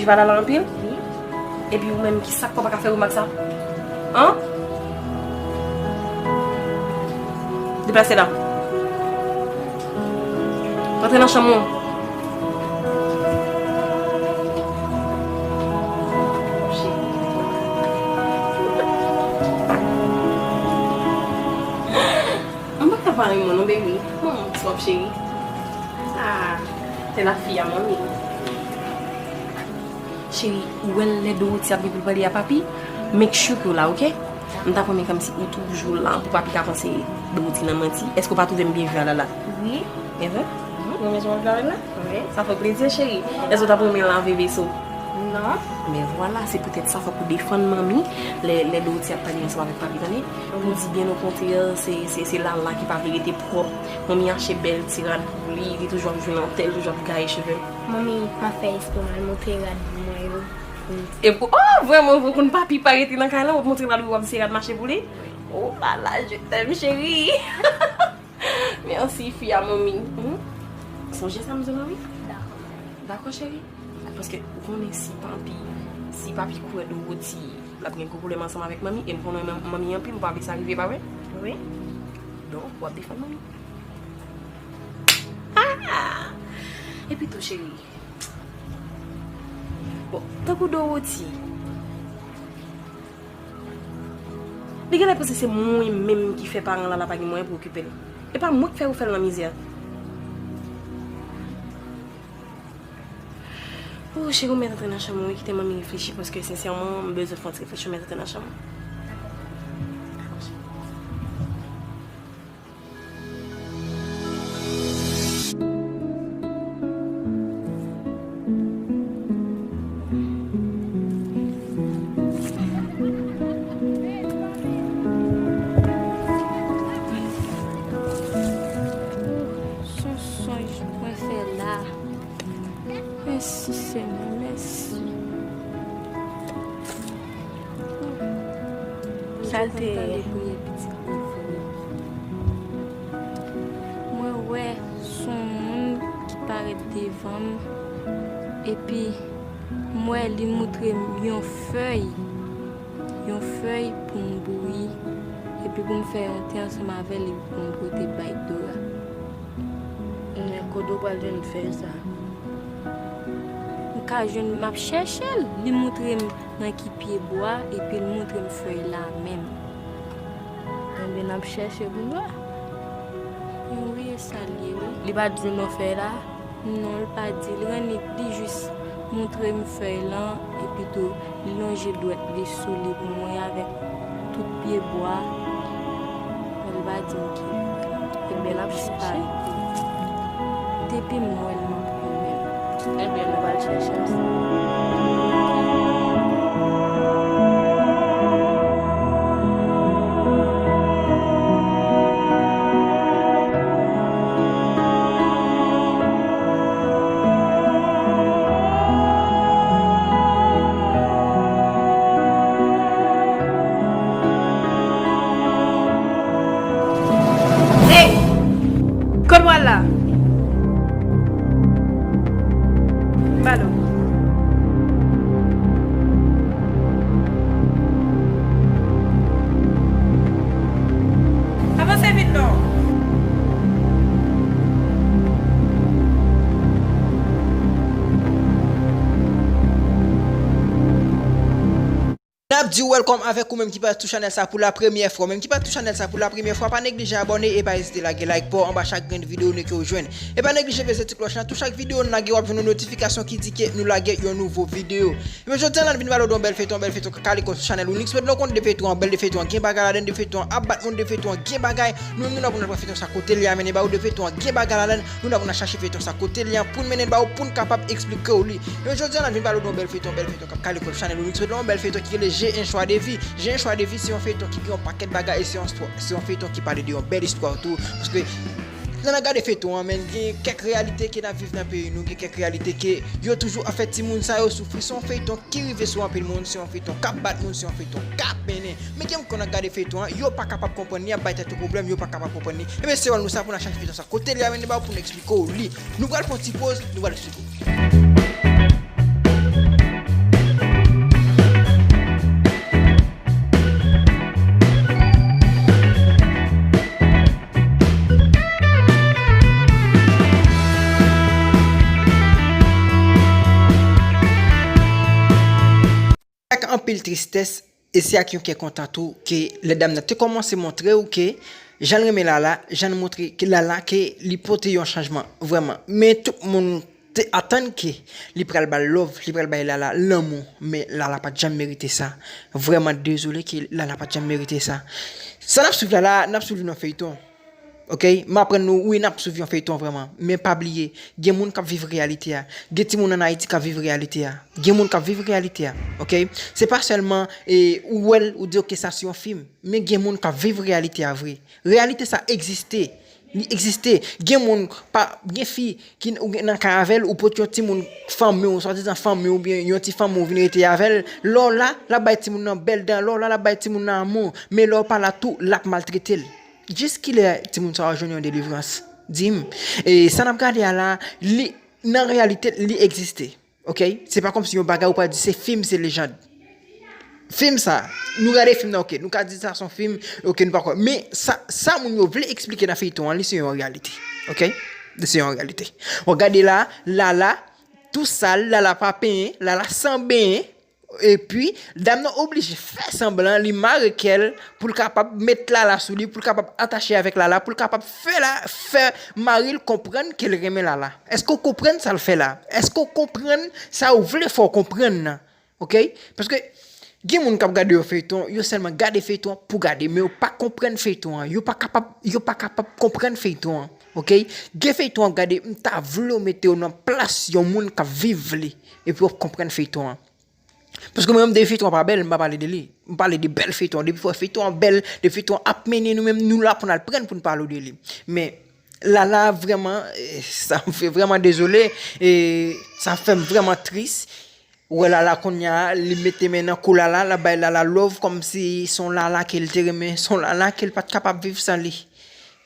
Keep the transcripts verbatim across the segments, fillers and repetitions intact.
Valala anpil? Wi. Epi ou menm, ki sa k fè w pa ka fè remak sa? An? Deplase la. Rantre nan chanm ou. M pa ka pa renmen w non, baby. Manman, what's up, cheri? Ah, c'est la fille à mommy. Cheri, ou wè lè Dorothy ap gen pou l pale a papi, make sure ke w la, oke? M ta renmen kòmsi ou toujou la pou papi ka panse Dorothy nan manti. Èske w pa twouve m byen jwe a la la? Wi. Evre? Mhm. Ou renmen jan w ap jwe avè l la? Wi. Sa fè w plezi, cheri. Èske w ta renmen lave veso? Non. Men vwala, se poutèt sa fòk ou defann manmi lè, lè Dorothy ap pale ansanm avèk papi, tande? Wi. Pou di byen okontrè, se, se, se Lala ki pa vle rete pwòp. Manmi achte bèl ti rad pou li, li toujou ap jwenn antè, li toujou ap gaye cheve l. Manmi, m ap fè espre m al montre rad mwen yo pou m. Epi, oh, vrèman, vre, konn papi pa rete nan kay la, w ap montre l al, w ap se rad mache pou li? Oh la la, je t'aime, chérie. Mèsi, fi a manmi. Hmm? Sonje sa m di w la, wi? Dakò. Dakò, cheri? Paske ou konnen si papi, si papi kwè Dorothy, l ap gen gwo pwoblèm ansanm avèk manmi, e m konnen man-, manmi anpil, ou pa vle sa rive, pa vre? Wi. Donk, w ap defann manmi. Ah! Epi tou, cheri, bon, tankou Dorothy, li genlè panse se mwen menm ki fè paran Lala pa gen mwayen pou okipe l. E pa mwen k fè yo fè l nan mizè. Oh, cheri, ou mèt antre nan chanm ou, wi, kite manmi reflechi, paske, sensèman, m bezwen fè yon ti refleksyon, mèt antre nan chanm ou. Son sonj mwen fè la. Mèsi, Senyè, mèsi. Sa l te ye? Mwen wè s on moun ki parèt devan m, epi m wè li moutre m yon fèy, yon fèy pou m bouyi, epi pou m fè yon te ansanm avè l, epi pou m pote bay Dora. Men kote w pral jwenn fèy sa? M ka jwenn, m ap chèche l. Li moutre m nan ki pye bwa, epi l moutre m fèy la menm. Enben, n ap chèche pou n wè. Wi, e sa l ye, wi. Li pa t di w non fèy la? Non, l pa di. L rannik, li jis moutre m fèy lan, epi tou, li lonje dwèt li sou li pou mwen avèk tout pye bwa. Men li pa di m ki. Enben, l ap chèche. Depi m wè l, m ap konnen. Enben, nou pral chèche ansanm. Hey! Kote w al la? Balo. Avanse vit non. N ap di w welcome avèk ou menm ki parèt sou chanèl sa pou la premyè fwa. Ou menm ki parèt sou chanèl sa pou la premyè fwa, pa neglije abòne e pa ezite lage like pa w anba chak grenn videyo nou ke w jwenn. E pa neglije bese ti klòch lan, tou chak videyo n lage w ap jwenn yon notifikasyon ki di ke nou lage yon nouvo videyo. Ebyen, jodi a la, n vin pale w de yon bèl feyton, yon bèl feyton k ap kale kò sou chanèl Ounix Medley. Ou konn de feyton an, bèl de feyton an, gen bagay ladann, de feyton an ap bat moun, de feyton an, gen bagay. Nou menm, nou la pou n al pran feyton sa kote l ye a mennen ba ou, de feyton an, gen bagay ladann. Nou la pou n al chache feyton sa kote l ye a pou n mennen l ba ou, pou n kapab eksplike w li. Ebyen, jodi a la, n vin pale w de yon bèl feyton, yon bèl feyton k ap kale kò sou chanèl Ounix Medley, yon bèl feyton ki rele J'ai un choix de vie. J'ai un choix de vie, se yon feyton ki gen yon pakèt bagay e se yon istwa, se yon feyton ki pale de yon bèl istwa tou. Paske, lè n ap gade feyton an, men gen kèk reyalite ke n ap viv nan peyi nou, gen kèk reyalite ke yo toujou ap fè timoun sa yo soufri. Se yon feyton ki rive sou anpil moun, se yon feyton k ap bat moun, se yon feyton k ap mennen. Men gen moun ki konn ap gade feyton an, yo pa kapab konprann li, y ap bay tèt yo pwoblèm, yo pa kapab konprann li. Ebyen, se wòl nou sa pou n al chache feyton sa kote l ye a mennen ba ou pou n eksplike w li. Nou pral pran ti poz, nou pral eksplike w. anpil tristès, e se ak yon kè kontan tou ke lè dam nan te kòmanse montre w ke jan l renmen Lala, jan l montre ke Lala ke li pote yon chanjman vrèman. Men tout moun te atann ke li pral ba l love, li pral bay Lala lanmou, men Lala pa t janm merite sa. Vrèman dezole ke Lala pa t janm merite sa. Sa n ap swiv Lala, n ap swiv li nan feyton. Ok, m aprann nou, wi, n ap swiv yon feyton vrèman. Men pa bliye, gen moun k ap viv reyalite a. Gen timoun ann Ayiti k ap viv reyalite a. Gen moun k ap viv reyalite a. Ok, se pa sèlman, e, ou wè l, ou di, ok, sa se yon fim. Men gen moun k ap viv reyalite a vre. Reyalite sa egziste. Li egziste. Gen moun, pa, gen fi ki n- ou gen nan kay avè l, ou pote yon timoun fanmi w, swadizan fanmi w, oubyen yon ti fanmi w vin rete avè l. Lè w la, l ap bay timoun nan bèl dan, lè w la, l ap bay timoun nan amou. Men lè w pa la tou, l ap maltrete l. Jiskilè timoun sa yo jwenn yon delivrans? Di m. E sa n ap gade a la, li, nan reyalite, li egziste. Ok? Se pa kòmsi yon bagay ou pral di se fim, se lejand. Fim sa, nou gade fim nan, ok, nou ka di sa se yon fim, ok, nou pa kwè. Men sa, sa moun yo vle eksplike nan feyton an, li se yon reyalite. Ok? Li se yon reyalite. W ap gade la, Lala, tou sal, Lala pa penyen, Lala san benyen, epi dam nan oblije fè sanblan, li mare kè l pou l kapab met Lala sou li, pou l kapab atache avèk Lala, pou l kapab fè la, fè mari l konprann ke l renmen Lala. Èske w konprann sa l fè la? Èske w konprann sa w vle fè w konprann nan? Ok? Paske gen moun k ap gade yon feyton, yo sèlman gade feyton an pou gade, men yo pa konprann feyton an, yo pa kapab, yo pa kapab konprann feyton an. Ok? Gen feyton w ap gade, m ta vle w mete w nan plas yon moun k ap viv li, epi w ap konprann feyton an. Paske mwen menm, depi feyton an pa bèl, m pa pale de li. M pale de bèl feyton an. Depi fò feyton an bèl, depi feyton an ap mennen, nou menm, nou la pou n al pran pou n pale de li. Men, Lala, vrèman, eh, sa m fè vrèman dezole. E sa fè m vrèman tris. Ou wè Lala kounye a, li mete men nan kou Lala, l ap bay Lala love kòmsi se yon Lala ke l te renmen, se yon Lala ke l pa t kapab viv san li.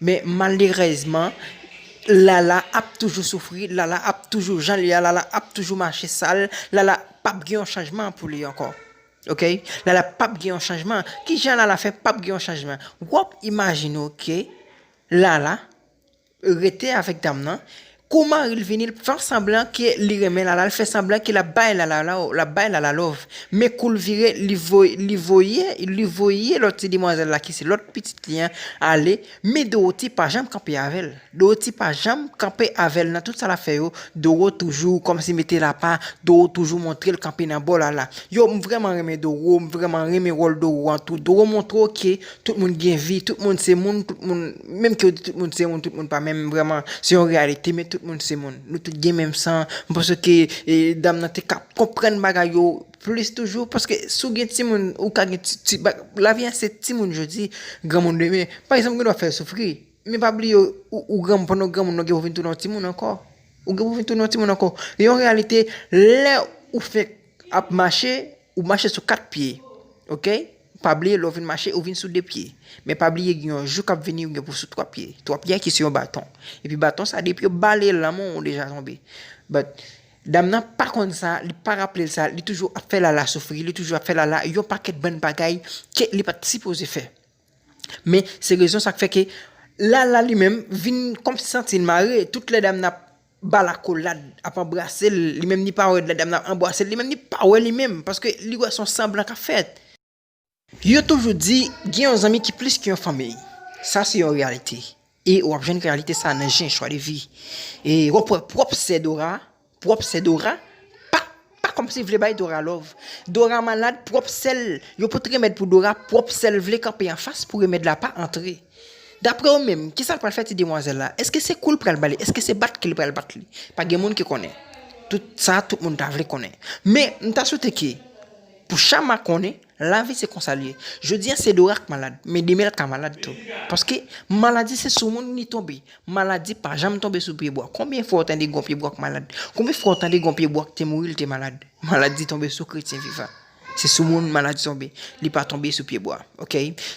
Men malerèzman, Lala ap toujou soufri, Lala ap toujou jan l ye a, Lala ap toujou mache sal, Lala p ap gen yon chanjman pou li ankò. Ok? Lala p ap gen yon chanjman. Kijan Lala fè p ap gen yon chanjman? W ap imajine w ke Lala rete avèk dam nan. Kou mari l vini, l fè sanblan ke li renmen Lala, l fè sanblan ke l ap bay Lala, l ap bay Lala love. Men kou l vire, li voye, li voye, li voye lòt ti demwazèl la ki se lòt pitit li an ale. Men Dorothy pa janm kanpe avè l. Dorothy pa janm kanpe avè l nan tout sa l ap fè yo. Doro toujou kòmsi mete l apa, Doro toujou montre l kanpe nan bò Lala. Yo, m vrèman renmen Doro, m vrèman renmen wòl Doro an tou. Doro montre w ke tout moun gen vi, tout moun se moun, tout moun, menm ke yo di tout moun se moun, tout moun pa menm, vrèman, se yon reyalite, men tout moun se moun. Nou tout gen menm san. M panse ke, e, dam nan te ka konprann bagay yo plis toujou, paske si w gen timoun, ou ka gen ti, ti ba- lavi a se timoun jodi, granmoun demen. Pa egzanp, gen dwa fè soufri. Men pa bliye, ou, ou granmoun, pandan w granmoun, ou gen pou vin tounen yon timoun ankò. Ou gen pou vin tounen yon timoun ankò. E yon reyalite, lè ou fenk ap mache, ou mache sou kat pye. Ok? Pa bliye, lè w vin mache, ou vin sou de pye. Men pa bliye, gen yon jou k ap vini, ou gen pou sou twa pye. Twa pye a ki se yon baton. Epi baton sa, depi yo bale l nan men w, ou deja tonbe. But, dam nan pa konn sa, li pa raple l sa, li toujou ap fè Lala soufri, li toujou ap fè Lala yon pakèt bann bagay ke li pa t sipoze fè. Men se rezon sa k fè ke Lala li menm vin kòmsi santi l mare. Tout lè dam nan ap ba l akolad, ap anbrase l, li menm li pa wè lè dam nan ap anbrase l, li menm li pa wè li menm, paske li wè se yon sanblan k ap fèt. Yo toujou di, gen yon zanmi ki plis ke yon fanmi. Sa se yon reyalite. E w ap jwenn reyalite sa nan Jen Chwa de Vi. E w ap wè pwòp sè Dora, pwòp sè Dora, pa, pa kòmsi vle bay Dora love. Dora malad, pwòp sè l, yo pot remèd pou Dora, pwòp sè l vle kanpe anfas pou remèd la pa antre. Daprè w menm, kisa l pral fè ti demwazèl la? Èske se kou l pral ba li? Èske se bat ke l pral bat li? Pa gen moun ki konnen. Tout sa, tout moun ta vle konnen. Men, m ta swete ke, pou Chama konnen, lavi se konsa l ye. Jodi a se Dora k malad, men demen l ka malad tou. Paske maladi se sou moun li tonbe. Maladi pa janm tonbe sou pye bwa. Konbyen fwa w tande gen yon pye bwa k malad? Konbyen fwa w tande gen yon pye bwa k te mouri, l te malad? Maladi tonbe sou kretyen vivan. Se sou moun maladi tonbe. Li pa tonbe sou pye bwa. Ok?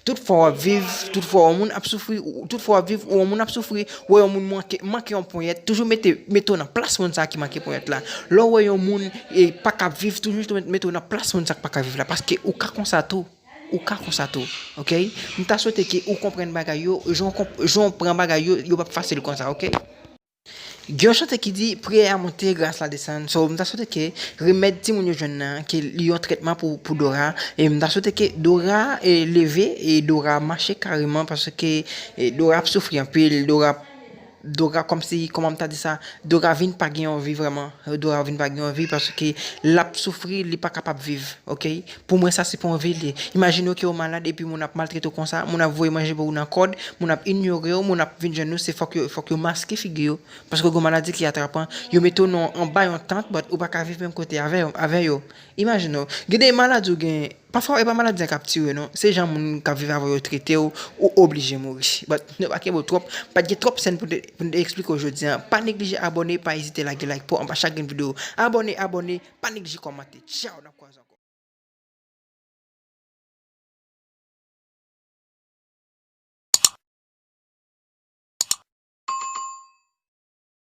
Tout fwa w ap viv, tout fwa yon moun ap soufri, ou- tout fwa w ap viv, ou yon moun ap soufri, ou wè yon moun manke, manke yon ponyèt, toujou mete, mete w nan plas moun sa ki manke ponyèt la. Lè w wè yon moun, e, pa ka viv, toujou mete w nan plas moun sa k pa ka viv la. Paske ou ka konsa tou. Ou ka konsa tou. Ok? M ta swete ke ou konprann bagay yo, jan w konp- jan w pran bagay yo, yo p ap fasil konsa, ok? Gen yon chante ki di, priyè a monte, gras la desann. So, m ta swete ke remèd timoun yo jwenn nan, ke li yon trètman pou, pou Dora. E m ta swete ke Dora e leve, e Dora mache kareman, paske e Dora ap soufri anpil, Dora Dora kòmsi, kòman m ta di sa, Dora vin pa gen yon vi vrèman. Dora vin pa gen yon vi paske l ap soufri, li pa kapab viv, oke? Pou mwen, sa se pa yon vi li ye. Imajine w ke w malad epi moun ap maltrete w konsa, moun ap voye manje pou ou nan kòd, moun ap inyore w, moun ap vin jwenn ou, se fòk yo, fòk yo maske figi yo. Paske gen maladi ki atrapan, yo mete w nan anba yon tant, but ou pa ka viv menm kote avè, avè yo. Imajine w, gen de maladi ou gen, pafwa e pa maladi a k ap tiye w non, se jan moun k ap viv avè w yo trete w, ou oblije mouri. But nou pa kenbe w twòp, pa t gen twòp sèn pou n te, pou n te eksplike w jodi a. Pa neglije abòne, pa ezite lage like pou anba chak grenn videyo. Abòne, abòne, pa neglije kòmante. Tchaw, n ap kwaze ankò.